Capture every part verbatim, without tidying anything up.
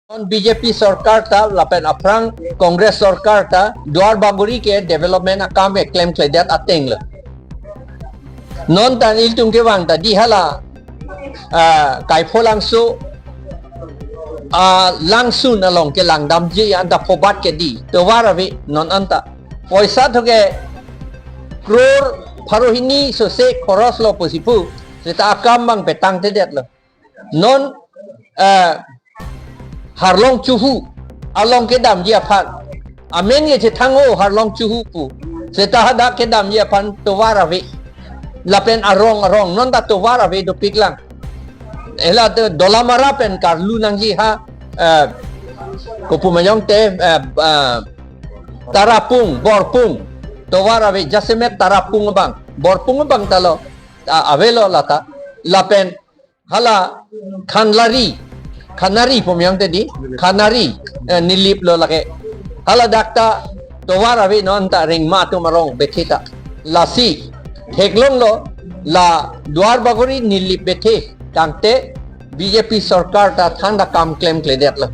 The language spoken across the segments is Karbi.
Non B J P sorkar ta lapen aphrang Congress sorkar ta Duar Bagori ke development akam ke klemkledet ateng lo. Non ta ilitum kevang ta di hala, ah, Kaipholangso, ah, langsun along kelangdamji anta phobat ke di tovar ave non anta. Poisa tho ke crore pharo hini sose khoros lo pusi pu. Seta akam bang petangtedet lo. Non, eh, Harlong Chuhu along kedamji aphan. Amen ke chethang o Harlong Chuhu pu. Seta hadak kedamji aphan tovar ave. Lapen arong arong non ta tovar ave dopik lang. Hala te Dolamara pen karlu nangji ha, eh, kopu majong te, eh, eh, Tarapung, Borpung. Tovar ave jasemet Tarapung abang. Borpung abang ta lo, ah, avelo lata. Lapen hala Khanlari, Khanari pu majong te di, Khanari, eh, Nilip lo lake. Hala dak ta tovar ave non ta Rengma atum arong bethe ta. Lasi theklong lo la Duar Bagori Nilip bethe tangte B J P sorkar ta thangta kam klemkledet lo.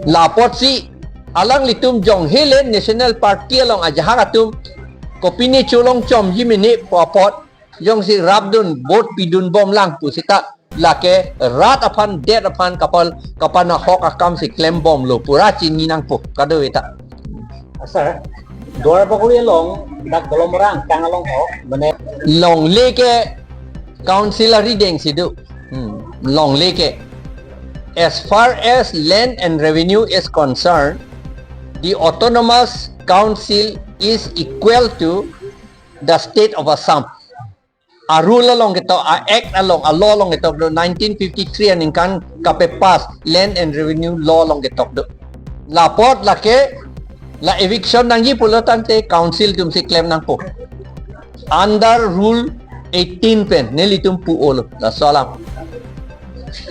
Lapotsi alanglitum jonghe le National Party along ajahak atum kopine cholong chomji mene pu apot jongsi rapdun vote pidun bomlang pu seta lake rat aphan det aphan kapal kapanahok akam si klem bomlo pura chini nangpo kadokave ta. Sir, Duar Bagori along dak Dolamara angkang along ho, mane longle ke council arideng si do. Hmm. Longle ke. As far as land and revenue is concerned, the autonomous council is equal to the state of Assam. A rule along ketok, a act along, a law along ketok do nineteen fifty-three aningkan kapepass Land and Revenue Law along ketok do. Lapot lake la eviction nangji pulo tangte council atum si klem nangpo. Under rule eighteen pen nelitum pu-olo, laso alam.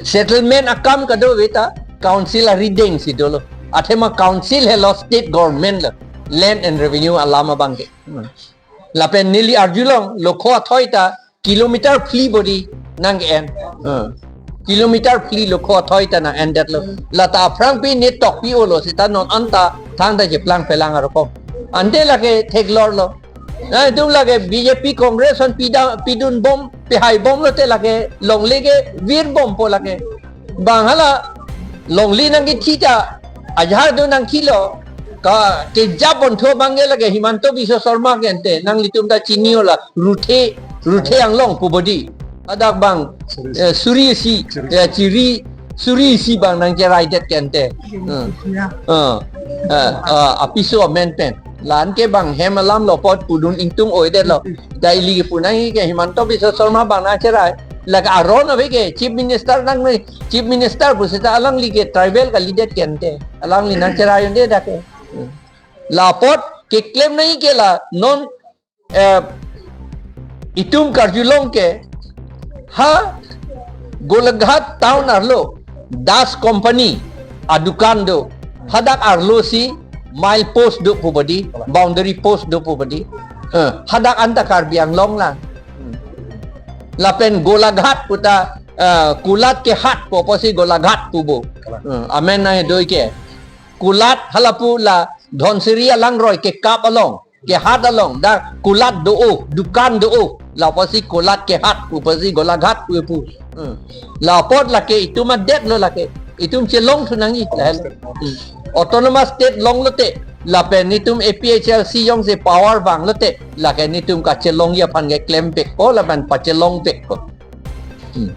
Settlement akam kadokave ta council arideng si dolo. Athema council helo state government lo, land and revenue alam abang ke. Hmm. Lapen neli arjulong lokho athoi ta kilometer phli bodi nang-en. Hmm. Kilometer phli lokho athoi ta nang-endetlo. Lata aphrangpi ne tokpi-olo seta non anta thangta cheplang pelang arokom. Ante lake theklor lo. Nangtum lake B J P Congress an pida pidun bom, pehai bomlote lake longle ke vir bompo lake. Bang hala longle nangkethi ta ajahak do nangkelo. Ka kejap bonthu abang ke lake Himanta Biswa Sarma ke ante nanglitum ta chini-o la Ruthe, Ruthe Anglong pu bodi. Hadak bang, eh, suri isi, eh, chiri, suri isi bang nangcheraidet ke ante. Hmm. Eh, eh, eh, apiso amen pen. La-an ke bang hem alam lo apot pudun ingtung oidetlo. Daily ke pu nangji ke Himanta Biswa Sarma bang nangcherai. Lake aron ave ke Chief Minister nang, Chief Minister pu seta alangli ke tribal kalidet ke ante. Alangli nangcherai un'edet ke. Hmm. La apot keklem nangji ke la non, eh, itum karjulong ke ha Golaghat town arlo Das Company adukan do. Hadak arlo si mile post do pu bodi, boundary post do pu bodi. Eh, hadak anta Karbi Anglong lang. Lapen Golaghat puta, eh, kulat ke hat pu apotsi Golaghat pupo. Eh, amen nangdoi ke. Kulat halapu la Dhansiri alangroi kekap along, kehat along, dak kulat do-o, dukan do-o. La apotsi kulat kehat pu apotsi Golaghat pu pu. Hmm. La apot lake itum adet lo lake. Itum chelongthu nangji lahelo. Hmm. Autonomous state longlote. Lapen itum A P H L C jongsi power vanglote. Lake itum kachelongji aphan ke klem vekpo lapen pachelong vekpo. Hmm.